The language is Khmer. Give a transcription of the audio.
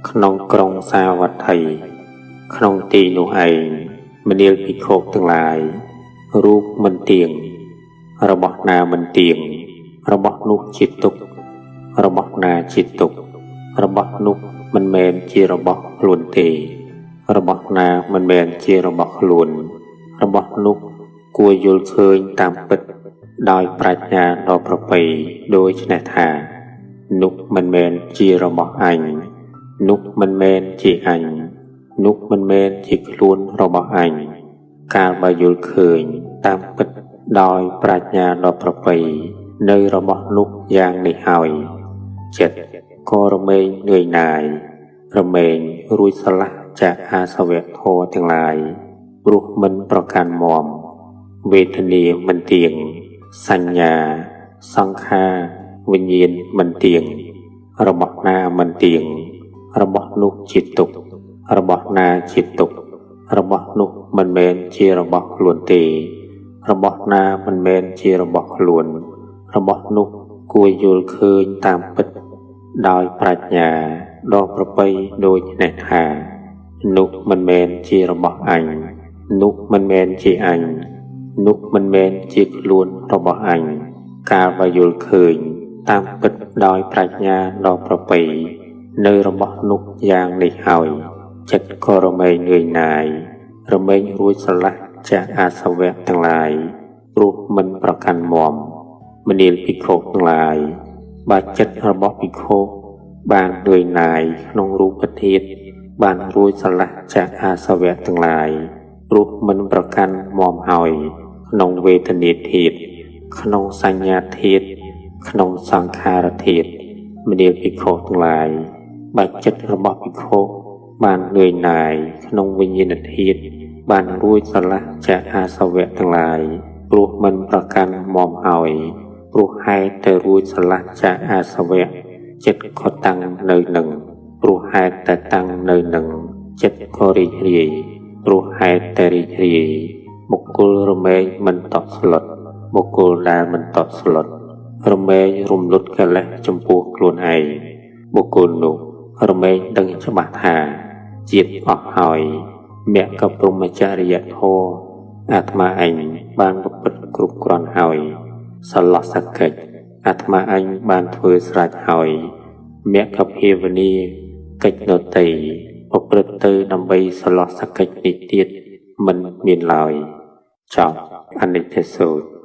ក្នុងក្រុងសាវត្ថីក្នុងទីនោះឯងមនាលភិក្ខុទាំងឡាយរូបមិនទៀងរបស់ណាមិនទៀងរបស់នោះជាទុក្ខរបស់ណាជាទុក្ខរបស់នោះមិនមែនជារបស់ខ្លួនទេ របស់ណាមិនមែនជារបស់ខ្លួន របស់នោះគួរយល់ឃើញតាមពិតដោយប្រាជ្ញាដ៏ប្រពៃដូច្នេះថា នោះមិនមែនជារបស់អញនោះមិនមែនជាអញនោះមិនមែនជាខ្លួនរបស់អញកាលបើយល់ឃើញតាមពិតដោយប្រាជ្ញាដ៏ប្រពៃនៅរបស់នោះយ៉ាងនេះហើយចិត្តក៏រមែងនឿយណាយរមែងរួចស្រឡះចាកអាសវៈធម៌ទាំងឡាយព្រោះមិនប្រកាន់មវេទនាមិនទៀងសញ្ញាសង្ខារវិញ្ញាណមិនទៀងរបស់ណាមិនទៀងរបស់នោះជាទុក្ខរបស់ណាជាទុក្ខរបស់នោះមិនមែនជារបស់ខ្លួនទេ របស់ណាមិនមែនជារបស់ខ្លួន របស់នោះគួរយល់ឃើញតាមពិតដោយប្រាជ្ញាដ៏ប្រពៃដូចនេះថានោះមិនមែនជារបស់អញនោះមិនមែនជាអញនោះមិនមែនជាខ្លួនរបស់អញកាលបើយល់ឃើញតាមពិតដោយប្រាជ្ញាដ៏ប្រពៃនៅរបស់នោះយ៉ាងនេះហើយចិត្តក៏រមែងនឿយណាយរមែងរួចស្រឡះចាកអាសវៈទាំងឡាយព្រោះមិនប្រកាន់មមនាលភិក្ខុទាំងឡាយបើចិត្តរបស់ភិក្ខុបាននឿយណាយក្នុងរូបធាតុបានរួចស្រឡះចាកអាសវៈទាំងឡាយព្រោះមិនប្រកាន់មហើយក្នុងវេទនាធាតុក្នុងសញ្ញាធាតុក្នុងសង្ខារធាតុមនាលភិក្ខុទាំងឡាយបើចិត្តរបស់ភិក្ខុបាននឿយណាយក្នុងវិញ្ញាណធាតុបានរួចស្រឡះចាកអាសវៈទាំងឡាយព្រោះមិនប្រកាន់មហើយព្រោះហេតុតែរួចស្រឡះចាកអាសវៈចិត្តក៏តាំងនៅនឹងព្រោះហេតុតែតាំងនៅនឹងចិត្តក៏រីករាយព្រោះហេតុតែរីករាយបុគ្គលរមែងមិនតក់ស្លុតបុគ្គលដែលមិនតក់ស្លុតរមែងរំលត់កិលេសចំពោះខ្លួនឯងបុគ្គលនោះរមែងដឹងច្បាស់ថាជាតិអស់ហើយមគ្គព្រហ្មចរិយធម៌អាត្មាអញបានប្រព្រឹត្តគ្រប់គ្រាន់ហើយសឡោះសកិច្ចអាត្មាអញបានធ្វើស្រេចហើយមគ្គភាវនាកិច្ចដតីប្រព្រឹត្តទៅដើម្បីសឡោះសកិច្ចនេះទៀតមិនមានឡើយចប់អនិច្ចសូត្រ។